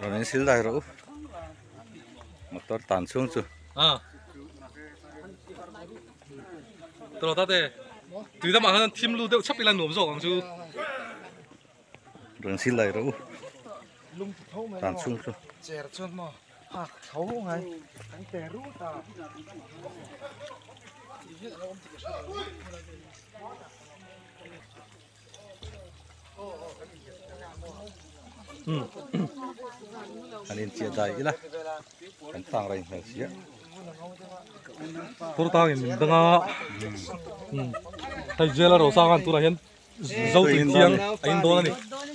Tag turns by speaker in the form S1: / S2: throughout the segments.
S1: Rawn in sil dai rawh u. Motor tan chhung chu.
S2: A. Tawh tate. Tui lamah khan thim lu deuh chhap ila nuam zawk ang chu.
S1: Rawn sil dai rawh u. Tan chhung chu.
S3: Cher chuan maw hak tho ngai kan pe rut a.
S1: An in chiah dai ila kan tang rei hmel sia.
S2: Tur tang in min dang a. Hei jail a ro sang an tunah hian zo tui thiang a in dawn a ni.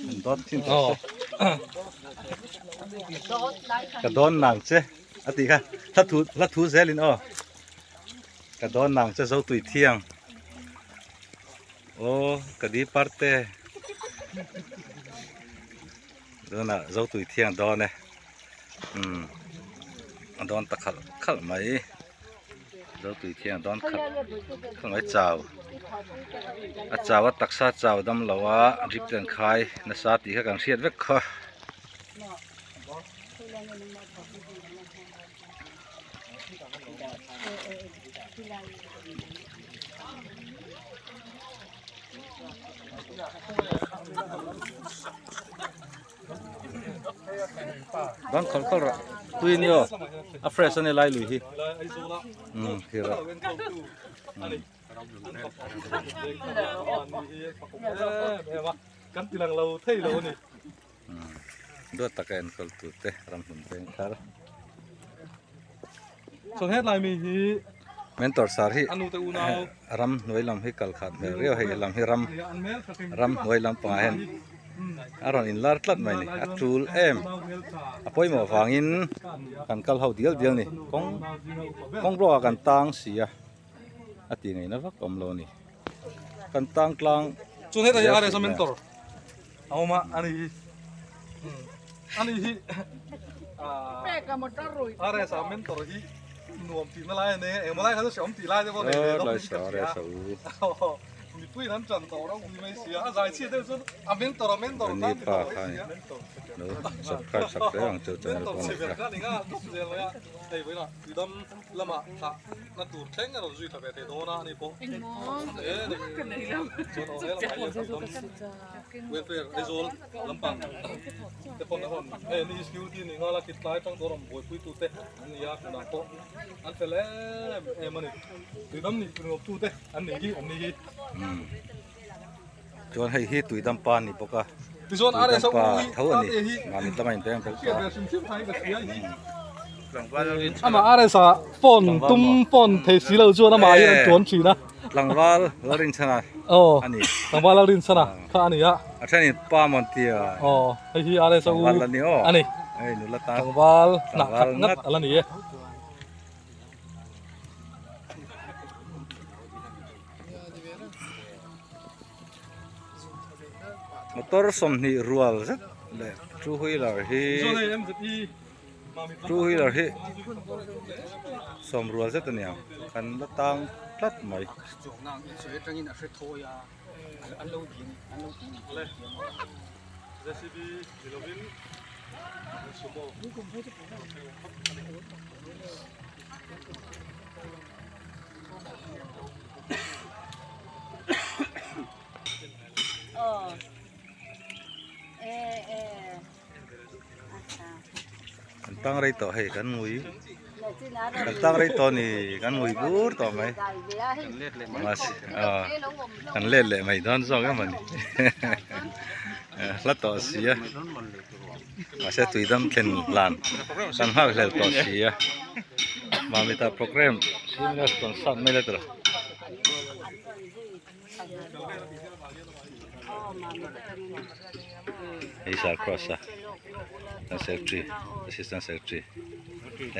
S1: An dawt thin tawh se. Ka dawn nang che a tih kha hla thu hla thu zel in aw. Ka dawn nang che zo tui thiang. Aw ka di parte tunah zo tui thiang dawn e umm a dawn ta khalh khalh mai zo tui thiang dawn khalh khalh mai chau a chau a taksa chau dam lo a drip te an khai nasa tih kha kan hriat vek kha. Bang khal khal rah tui ni aw a fresh ani lai lui hi um khi rah
S2: kan tilang lo thei lo ani
S1: duat taka enkawl tur te ramhmun veng thar
S2: chuan hetlai mi hi
S1: mentor sar hi
S2: a nute unau
S1: ram hnuai lam hi kal khat hmel riau hei lam hi ram ram hnuai lampangah hian a rawn inlar tlat mai ni a tul em a pawimawh vangin kan kal ho dial dial ni kawng kawng block ah kan tang si a a tih ngaihna vak awm lo a ni kan tang tlang
S2: chuan hetlai hi RSA mentor A awm a, ani hi ani hi RS a mentor hi nuam tih na lai a nei a, engmaw lai kha chu hreawm tih lai te pawh nei ve dawn hi ka hria. Mipui in an tan tawh ropui mai sia, a zai chhiat deuh chuan a mentor a mentor tan ti tawh mai sia.
S1: Subscribe sak hle ang chu channel
S2: pawh nei kha. Ni nga tawp zel mai a, hei vawiinah Tuidam lamah thlah na tur thleng a rawn zui thla ve thei dawn a ani pawh. E ni chuan aw he lamah hian Tuidam Welfare Aizawl lampang te pawn a rawn hei ani hi security ni nghal a kit tlai atang tawh a rawn buaipui tu te an ni a tunah pawh an fel em em a ni Tuidam nih nuam tu te an nih hi an ni hi.
S1: Chuan hei hi Tuidam pa a ni bawk a
S2: Tichuan
S1: Tuidam pa tho a ni mahni tlanga inbeng bawk a.
S2: Amah RS-a phone tum phone thei si lo chuan amah hi an tuan thin a.
S1: Tlangval Lalrinchhana a ni.
S2: Tlangval Lalrinchhana kha a ni a.
S1: A thenin pa mawn tia.
S2: Aw hei hi RS-a u
S1: Tlangval la ni aw.
S2: A ni.
S1: Hei nula tan.
S2: Tlangval hnah khat ngat a la ni e.
S1: Motor 20 rual zet leh two wheeler hi two wheeler hi 10 rual zet a niang kan la tang tlat mai. Kan tang rei tawh hei kan ngui kan tang rei tawh ni kan ngui bur tawh mai kan let leh mai dawn zawk em ani hla tawh si a mahse tuidam thlen hlan kan nghak hlel tawh si a mamita programme senior concert mai la tawh. Hei sir cross a kan secretary assistant secretary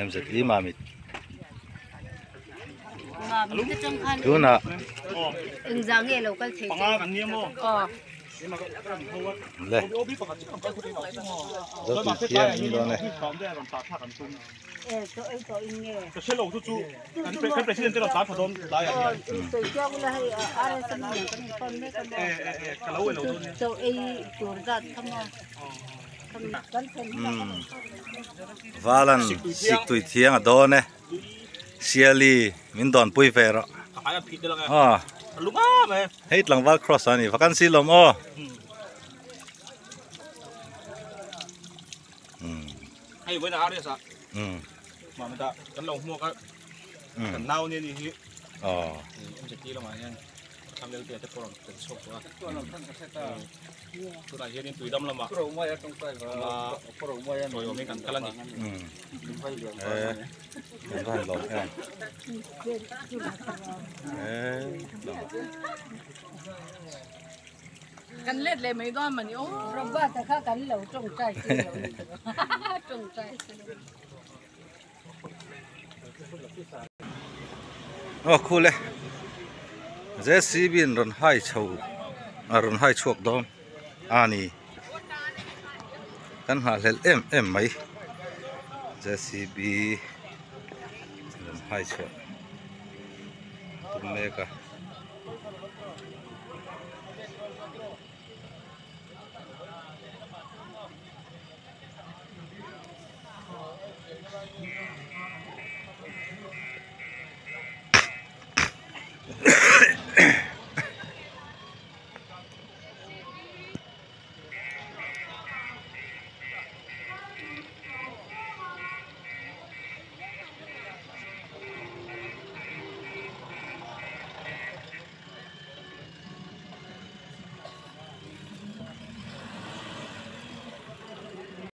S1: MZE Mamit tunah le zo tui thiam in dawn e. Umm Valan siktui thiang a dawn e Siali min dawn pui ve rawh aw hei tlangval cross a ni vacancy lawm aw umm umm aw.
S4: Kan let leh mai dawn mani aw. Robert-a kha kan lo tawngtai tir lo ni tawngtai tir lo.
S1: Aw khul e JCB in rawn hai chho a rawn hai chhuak dawn a ni kan nghahhlelh em em mai JCB rawn hai chhuah tum mek a.